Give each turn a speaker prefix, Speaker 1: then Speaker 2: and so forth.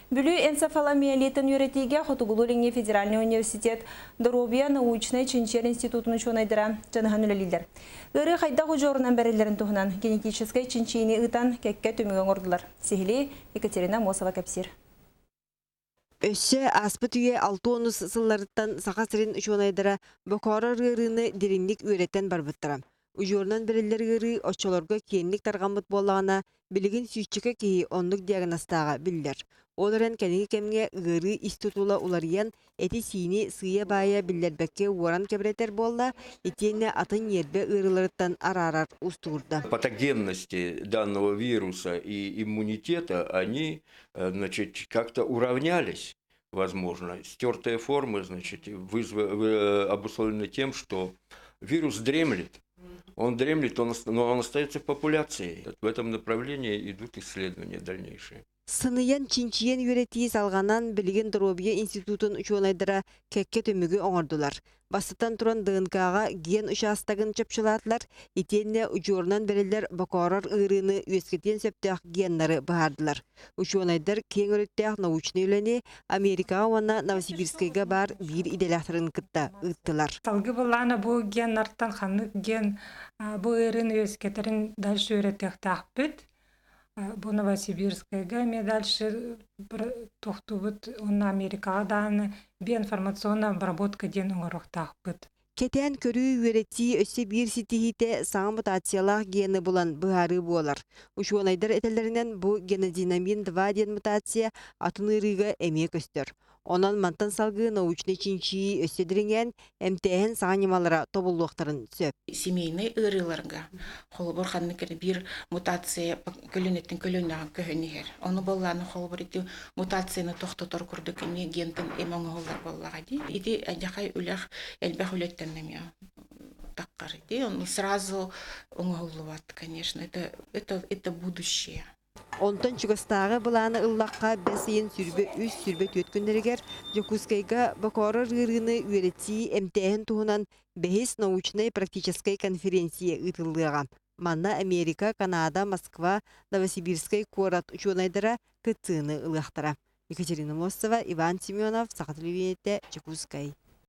Speaker 1: Бүлүү энцефаломиелитын үөрэтиигэ Хотугулуу-Илиҥҥи федеральнай университет Доруобуйа научнай чинчийэр институтун учуонайдара дьаныһан үлэлииллэр. Ыарыы хайдах удьуорунан бэриллэрин туһунан генетическэй чинчийиини ыытан кэккэ түмүгү оҥордулар. Сиһилии Екатерина Аммосова кэпсиир.
Speaker 2: Өссө ааспыт үйэ 60-ус сылларыттан Саха сирин учуонайдара бокоорор ыарыыны дириҥник үөрэтэн барбыттара. Удьуорунан бэриллэр ыарыы оччолорго киэҥник тарҕаммыт буоллаҕына, билигин сүүсчэкэ киһи оннук диагнозтааҕа биллэр. Ол эрэн кэлиҥҥи кэмҥэ ыарыы ис тутула уларыйан, эти-сиини сыыйа-баайа биллэрбэккэ уоран кэбирэтэр буолла, итиэннэ атын ньиэрбэ ыарыыларыттан араарар уустугурда.
Speaker 3: Патогенности данного вируса и иммунитета, они, значит, как-то уравнялись, возможно. Стертые формы, значит, обусловлены тем, что вирус дремлет. Он дремлет, но он остается в популяции. В этом направлении идут исследования дальнейшие.
Speaker 2: Сыныйан чинчийэн үөрэтии салҕанан, билигин доруобуйа институтун учуонайдара кэккэ түмүгү оҥордулар. Бастатан туран ДНК-ҕа ген учаастагын чопчулаатылар, итиэннэ удьуорунан бэриллэр бокоорор ыарыыны үөскэтиэн сөптөөх геннары быһаардылар. Учуонайдар киэҥ өрүттээх научнай үлэни Америкаҕа уонна Новосибирскайга баар биир идэлээхтэрин кытта ыыттылар.
Speaker 4: Салгыы былаана бу геннартан ханнык ген бу ыарыыны үөскэтэрин дальше үөрэтиэхтээхпит. Бу Новосибирскайга эмиэ дальше тохтуубут уонна Америкаҕа даҕаны биоинформационная обработка диэн оҥоруохтаахпыт.
Speaker 2: Кэтээн көрүү үөрэтии өссө биир ситиһиитэ саҥа мутациялаах гены булан быһаарыы буолар. Учуонайдар этэллэринэн бу генодинамин-2 диэн мутация атын ыарыыга эмиэ көстөр. Онон мантан салгыы научнай чинчийии өссө дириҥээн, эмтээһин саҥа ньымалара тобуллуохтарын сөп.
Speaker 5: Семейнай ыарыыларга, холобур, ханнык эрэ биир мутация көлүөнэттэн көлүөнэҕэ көһөн иһэр. Ону буоллаҕына, холобур, ити мутацияны тохтотор курдук эмиэ гентэн эм оҥоһуллар буоллаҕа дии. Ити адьахай үлэх элбэх үлэттэн эмиэ таххар ити. Ону сразу оҥоһуллубат, конечно, это, это, это будущее.
Speaker 2: Онтон чугастааҕы былааны ыллахха, бэс ыйын 23-24 күннэригэр Дьокуускайга бокоорор ыарыыны үөрэтии, эмтээһин туһунан бэһис научнай-практическай конференция ыытыллыаҕа. Манна Америка, Канада, Москва, Новосибирскай куорат учуонайдара кыттыыны ылыахтара. Екатерина Мостова, Иван Семенов, Саха телевидениетэ, Дьокуускай.